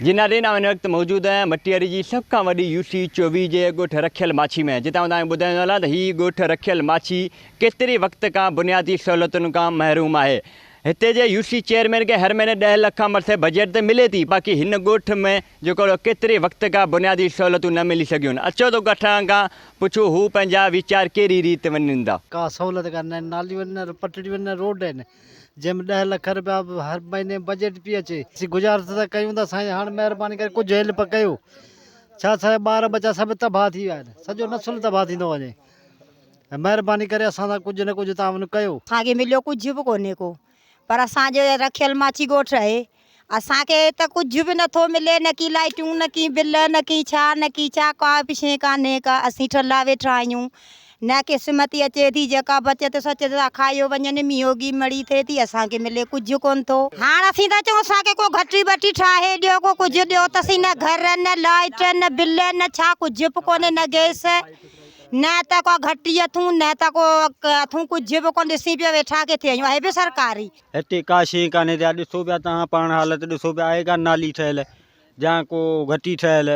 جي ناظرين آئون هن وقت موجود آهيان مٽياري جي سڀ کان وڏي يو سي 24 جي ڳوٺ رکيل ماڇي ۾ جتان آئون ٻڌائيندو هلان ته هي ڳوٺ رکيل ماڇي ڪيتري وقت کان بنيادي سهولتن کان محروم آهي هتي جي يو سي چيئرمين کي هر مهيني 10 لک کان مٿي بجيٽ ته ملي ٿي باقي هن ڳوٺ ۾ جيڪو ڪيتري وقت کان بنيادي سهولتون نه ملي سگهيون آهن اچو ته ڳوٺاڻن کان پڇون هو پنهنجا ويچار ڪهڙي ريت ونڊيندا. ڪا سهولت ڪانه نه ناليون آهن نه پٽڙيون آهن نه روڊ آهن جنهن ۾ 10 لک رپيا به هر مهيني بجيٽ پئي اچي. اسين گذارش ٿا ڪيون ته سائين هاڻ مهرباني ڪري ڪجهه هيلپ ڪيو ڇا اسان جا ٻار ٻچا سڀ تباهه ٿي ويا آهن سڄو نسل تباهه ٿيندو وڃي ۽ مهرباني ڪري اسان سان ڪجهه نه ڪجهه تعاون ڪيو. اسان کي مليو ڪجهه به ڪونهي ڪو پر اسان جو رکيل ماڇي ڳوٺ آهي اسان کي ته ڪجهه به نٿو ملي نه ڪي لائٽون نه ڪي بل نه ڪي ڇا نه ڪي ڇا ڪا به شيء ڪانهي ڪا اسين ٺلها ويٺا آهيون نه قسمت ئي اچي ٿي جيڪا بچت سچت سا کايو وڃن مينهوڳي مڙئي ٿئي ٿي اسان کي ملي ڪجهه ڪونه ٿو. هاڻ اسين ٿا چئون اسان کي ڪو گهٽي ٻٽي ٺاهي ڏيو ڪو ڪجهه ڏيو ته سهي نه گهر نه لائٽ نه بل نه ڇا ڪجهه به ڪونهي نه گئس نه ته ڪا گهٽي اٿون نه ته ڪو اٿون ڪجهه به ڪونه ڏسين پيو ويٺا ڪٿي آهيون آهي به سرڪاري. هتي ڪا شيء ڪانهي ته ڏسو پيا توهان پاڻ حالت ڏسو پيا آهي ڪا نالي ٺهيل جا ڪو گهٽي ٺهيل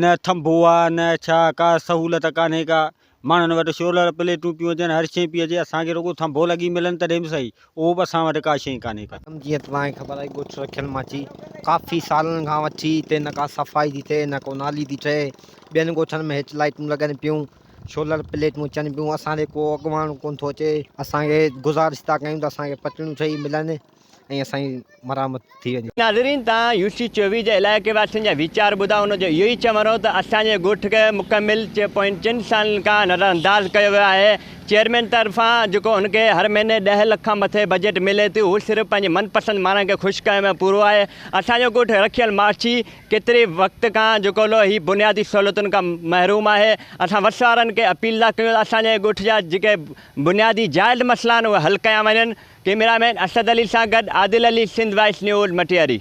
نه ٿنڀو آ نه ڇا ڪا سهولت ڪانهي ڪا ماڻهن وٽ سولر پليٽون پيون اچن هر شيء پئي اچي اسان کي رڳو ٿنڀو لڳي ملن تڏهن به سهي اهو به اسان وٽ ڪا شيء ڪانهي ڪا. جيئن توهان کي خبر آهي ڳوٺ رکيل ماڇي ڪافي سالن کان وٺي هتي نه ڪا صفائي ٿي ٿئي نه ڪو نالي ٿي ٺهي ٻين ڳوٺن ۾ هيٺ لائيٽون لڳن پيون سولر پليٽون اچن پيون اسان ڏي ڪو اڳواڻ ڪونه ٿو اچي اسان کي گذارش ٿا ڪيون ته اسان کي پٽڙيون ٺهي ملن ۽ اسان جي مرامت ٿي وڃي. ناظرين تان يو سي 24 جي علائقي واسين جا ويچار ٻڌا ان جو اهو ئي چوڻ هو ته اسان جي ڳوٺ کي مڪمل پوين چئن سالن کان نظر انداز ڪيو ويو آهي چيئرمين طرفان جيڪو هن کي هر مهيني 10 لک کان مٿي بجيٽ ملي ٿي هو صرف پنهنجي من پسند ماڻهن کي خوش ڪرڻ ۾ پورو آهي اسان جو ڳوٺ رکيل ماڇي ڪيتري وقت کان جيڪو لو هي بنيادي سهولتن کان محروم آهي اسان وس وارن کي اپيل ٿا ڪيون ته اسان جي ڳوٺ جا جيڪي بنيادي جائز مسئلا آهن اهي حل ڪيا وڃن ڪئميرا مين اسد علي سان گڏ عادل علي سنڌ وائس نيوز مٽياري.